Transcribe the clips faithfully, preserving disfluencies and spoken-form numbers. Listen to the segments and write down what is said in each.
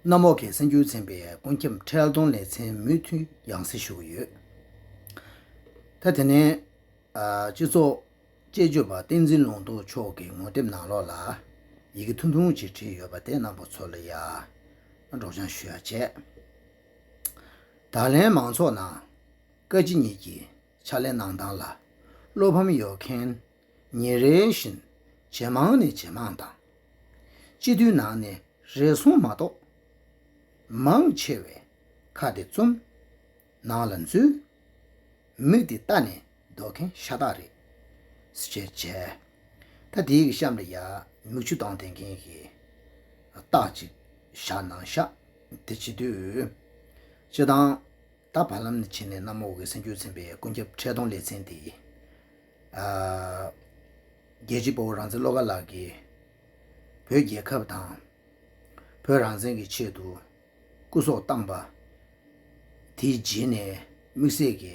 གནམ་འོག་གི་གསར་འགྱུར་ཚན་པའི་ཀུན་ཁྱབ་འཕྲིན་གཏོང་ལེ་ཚན་མུ་མཐུད་ཡང་སེ་ཞུ་གི་ཡོད། ད་དེ་ནས་ཨ་སྤྱི་ཚོགས་དཔྱད་བརྗོད་པ་བསྟན་འཛིན་ལུང་རྟོགས་མཆོག་གི་ངོ་དེབ་ནང་ལོགས་ལ་ཡི་གེ་ཐུང་ཐུང་ཅིག་བྲིས་ཡོད་པ་དེ་རྣམ་པ་ཚོ་ལ་ཡ་སྒྲོག་སྦྱང་ཞུ་ཡ་བྱས། ད་ལན་མང་ཚོགས་ནང་བཀའ་སྤྱི་གཉིས་ཀྱི་ཕྱག་ལས་གནང་སྟངས་ལ་བློ་ཕམ་ཡོད་མཁན་ཉིན་རེ་བཞིན་ཇེ་མང་ནས་ཇེ་མང་དང་། སྤྱི་འཐུས་ནང་ནས་རེ་ཟུང་མ་གཏོགས་མང་ཆེ་བས་ཁ་དེ་བཙུམ། ནང་ལ་འཛུལ། མིག་དེ་བལྟ་ནས་སྡོད་མཁན་ཤ་སྟག་རེད། ཟེར་བྱས་བྱས། ད་དེའི་གི་གཤམ་ལ་ཡ་མིག་ཆུ་བཏང་བསྡད་མཁན་གྱི་རྟགས་ཅིག་བཞག་གནང་ཤག་དེ་བྱེད་དུས། སྤྱི་བཏང་ད་བར་ལམ་ནས་ཕྱིན་ནས་གནམ་འོག་གི་གསར་འགྱུར་ཚན་པའི་ཀུན་ཁྱབ་འཕྲིན་གཏོང་ལེ་ཚན་དེ། ཨ། རྒྱལ་གཅེས་དཔའ་བོ་རང་བཙན་བློ་དགའ་ལགས་ཀྱིས་བོད་རྒྱལ་ཁབ་དང་། བོད་རང་བཙན་གྱི་ཆེད་དུ་སྐུ་སྲོག་བཏང་པ། དེའི་རྗེས་ནས་དམིགས་བསལ་གྱི་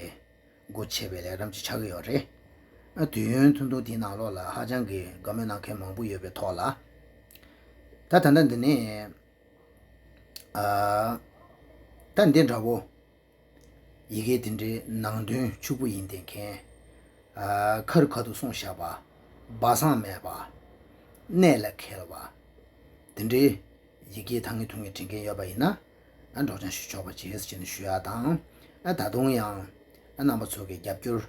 སྒོ་ཕྱེ་བའི་ལས་རིམ་ཅིག་ཆགས་ཀྱི་ཡོད་རེད། ཨ། དུས་ཡུན་ཐུང་ཐུང་དེའི་ནང་ལོགས་ལ་ཧ་ཅང་གི་དགའ་མོས་གནང་མཁན་མང་པོ་ཡོད་པའི་ཐོག་ལ། ད་ད་ལྟ་འདི་ནས། ཨ། ད་འདི་འདྲ་བོ། ཡི་གེ་དེ་འདྲའི་ནང་དོན་ཕྱུག་པོ་ཡིན་བསྡད་མཁན། ཨ། ཁ་རི་ཁ་ཐུག་གསུངས་བཞག་པ། སྦ་གསང་མེད་པ། གནད་ལ་འཁེལ་བ། དེ་འདྲའི་ཡི་གེ་ཐང་ངེ་ཐུང་ངེ་འབྲི་མཁན་ཡོད་པ་ཡིན་ན། ཨ། སྒྲོག་སྦྱང་ཞུ་ཆོག་པ་བྱེད་ཟེར་ནས་ཞུ་ཡ་དང་། ཨ། ད་དུང་ཡང་། ཨ། རྣམ་པ་ཚོ་གིས་རྒྱབ་སྐྱོར་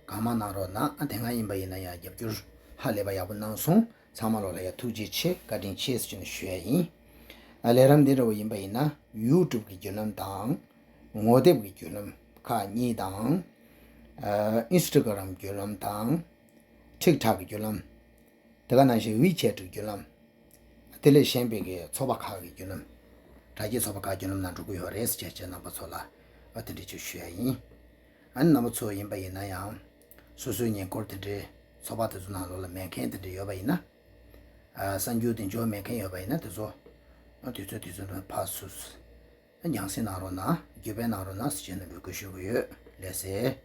གང་མང་གནང་རོགས་གནང་། ཨ། དེ་སྔ་ཡིན་པ་ཡིན་ན་ཡང་རྒྱབ་སྐྱོར་ཧ་ལས་པ་ཡག་པོ་གནང་སོང་། ཚང་མ་ལོ་ལ་ཡ་ཐུགས་རྗེ་ཆེ། བཀའ་དྲིན་ཆེ་ཟེར་ནས་ཞུ་ཡ་ཡིན། ཨ། ལས་རིམ་འདི་འདྲ་བོ་ཡིན་པ་ཡིན་ན་ཡུ་ཊུབ་གི་བརྒྱུད་ལམ་དང་། ངོ་དེབ་ཀྱི་བརྒྱུད་ལམ་ཁག་གཉིས་དང་། ཨ། ཨིན་སི་ཊ་གྷ་རམ་བརྒྱུད་ལམ་དང་། ཊིག་ཊོག་གི་བརྒྱུད་ལམ། དེ་ག་ནང་བཞིན་ཝི་ཆེ་ཊི་གི་བརྒྱུད་ལམ། དེ་ལས་གཞན་པའི་གི་ཚོགས་པ་ཁག་གི་བརྒྱུད་ལམ། དྲ་རྒྱའི་ཚོགས་པ་ཁག་བརྒྱུད་ལམ་ནང་འགྲོ་གི་ཡོད་རེད་ཟེར་བྱས་རྣམ་པ་ཚོ་ལ། ཨ། དེ་འདྲ་ཅིག་ཞུ་ཡ་ཡིན། ཨ་ནི་རྣམ་པ་ཚོ་ཡིན་པ་ཡིན་ན་ཡང་། སོ་སོའི་ཉེ་འཁོར་དེ་འདྲའི་ཚོགས་པ་དེ་ཚོ་ནང་ལོགས་ལ་མེད་མཁན་དེ་འདྲ་ཡོད་པ་ཡིན་ན། ཨ། གསར་འགྱུར་དེ་འབྱོར་མེད་མཁན་ཡོད་པ་ཡིན་ན་དེ་ཚོ། ཨ། དུས་ཚོད་དུས་ཚོད་དུ་ཕར་ཚུར། རྒྱང་སྲིང་གནང་རོགས་གནང་། བརྒྱུད་སྤེལ་གནང་རོགས་གནང་ཟེར་བྱས་ནས་འབོད་སྐུལ་ཞུ་གི་ཡོད། ལགས་སེ།